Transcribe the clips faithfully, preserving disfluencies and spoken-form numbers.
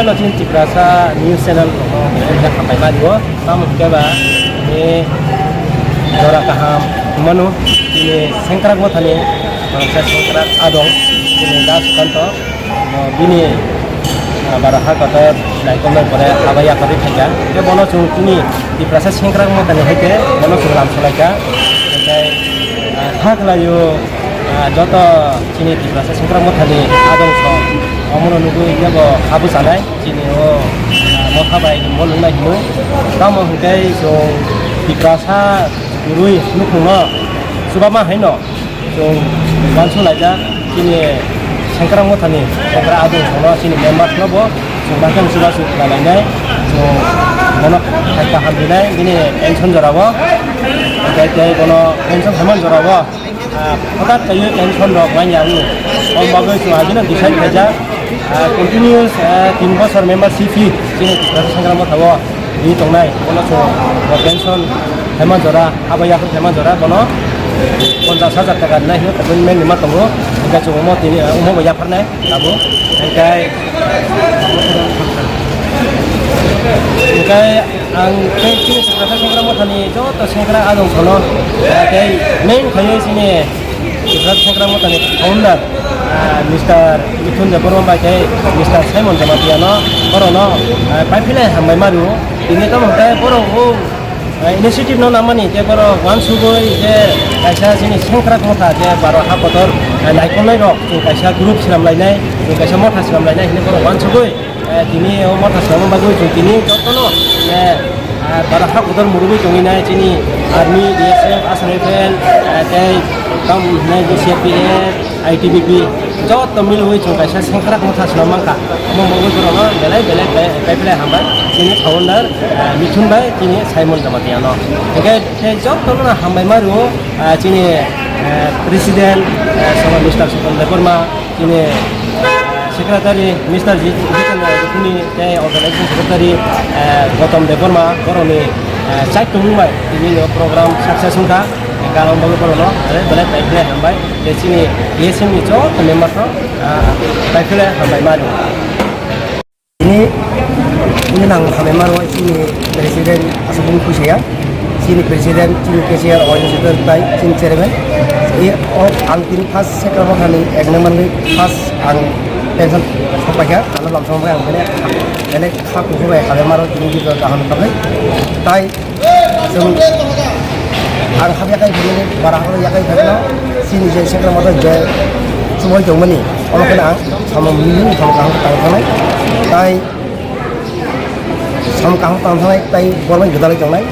Ano chini Tiprasa news channel rokno belai belai hambai ma rio. Tamo hwnkhe ba, eh, jora kaham mano chini sengkrak mothani, boroksa sengkrak adong chini Da Sukanto, bo bini, ah, bara ha kotor naikolnai pore abo yakarwi phaikha. Hwnkhe bono chwng chini Tiprasa sengkrak mothani hai khe bono chwng lam salaikha. Hwnkhe, ah, ha khlaio, ah, joto chini Tiprasa sengkrak mothani adong song omono nugwi yabo habu sanai. Chini o, ah, motha bai rimbo nungnai hinwi. Tamo hwnkhe chwng Tiprasa kwrwi nukhungno chubama haino chwng uansuk laijak. Chini sengkrak mothani sengkrak adong songno chini members no bo chwng bakhe chubachu khna lainai. Chwng bono hai kaham rinai bini pension jorao. Tei tei bono pension haiman jorao. Ah, hwtak kaiwi tension rok manya wng. Om bagwi chwng agino decide khaijak, ah, continuous, ah, tin bosor membership fee chini Tiprasa sengkrak mothao ri tongnai. Bono chwng bo tension haiman jora, abo yakhwng haiman jora bono ponchash hajar taka rinai hwnwi commitment rima tongo. Hwnkhe chwng omo tini, ah, omo bo yapharnai abo. Hwnkhe, hwnkhe ang tei chini Tiprasa sengkrak mothani joto sengkrak adong songno, ah, tei main khlaiwi chini Tiprasa sengkrak mothani founder, ah, Mister Mithun Debbarma bai tei Mister Simon Jamatia no borokno, ah, paiphinai hambai ma rwo. Tini tamo hwnkhe borok o, ah, initiative no namani tei borok uansugwi je kaisa chini sengkrak motha je baro ha kotor, ah, naikolnai rok chwng kaisa group swnam lainai, chwng kaisa motha swnam lainai hinwi borok uansugwi. Eh, tini o motha swnamna bagwi chwng tini jotono, eh, ah, bara ha kotor murugwi tongwi nai chini army, B S F, Assam Rifle, eh, tei tam hinai bo C R P F, I T B P, joto milwi chwng kaisa sengkrak motha swnam mankha. Omo bagwi borokno belai belai bai-, bai belai hambai chini founder, eh, Mithun bai chini Simon Jamatia no. Hwnkhe tei jotono hambai ma rwo, ah, chini, eh, president, eh, Mister Sukan Debbarma, chini, eh, secretary Mister Ji-, Jitendra Rukhuni tei organizing secretary, eh, Gautam Debbarma, borokni, eh, chai tongmung bai tini no program success wngkha. Galang bagwi borokno belai belai bai belai hambai. Tei chini A S M ni joto member no, ah, bai belai hambai ma rwo. Ini, ini nang hambai ma rwo chini president Aswk Bung Phuisaya, chini president, chini cashier, organizer tai chini chairman. I o ang tini first second mo thani ek number ni first ang pension sopaikha, ano lamsong bai ang bene, bene kha kuku bai hambai ma rwo tini jito kaham khabai. Tai Chwng ang hap yakai phaimani, bara hap yakai phaimano, chini je sekra moto je chumui tongmani, omo kheno ang samung mili samung kaham tang thanai, tai samung kaham tang thanai, tai bormai gwdalai tongnai.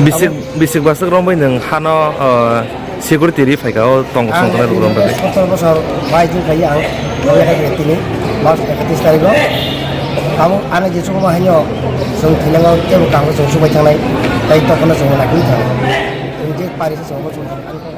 Bisik, bisik baswk romwi nwng hano, uh, Security ri phaikha o tong song tongnai rok rok bagwi. Sotor bosor bai jin khai ang, nokle khai tini March ekatris tarikh o. Abo ano je chukuma haino chwng thinango tebo kango chwng chubai thangnai, tai tokhono chwng naikhwlwi thango. Chwng je pari se chwng bo chwng thango.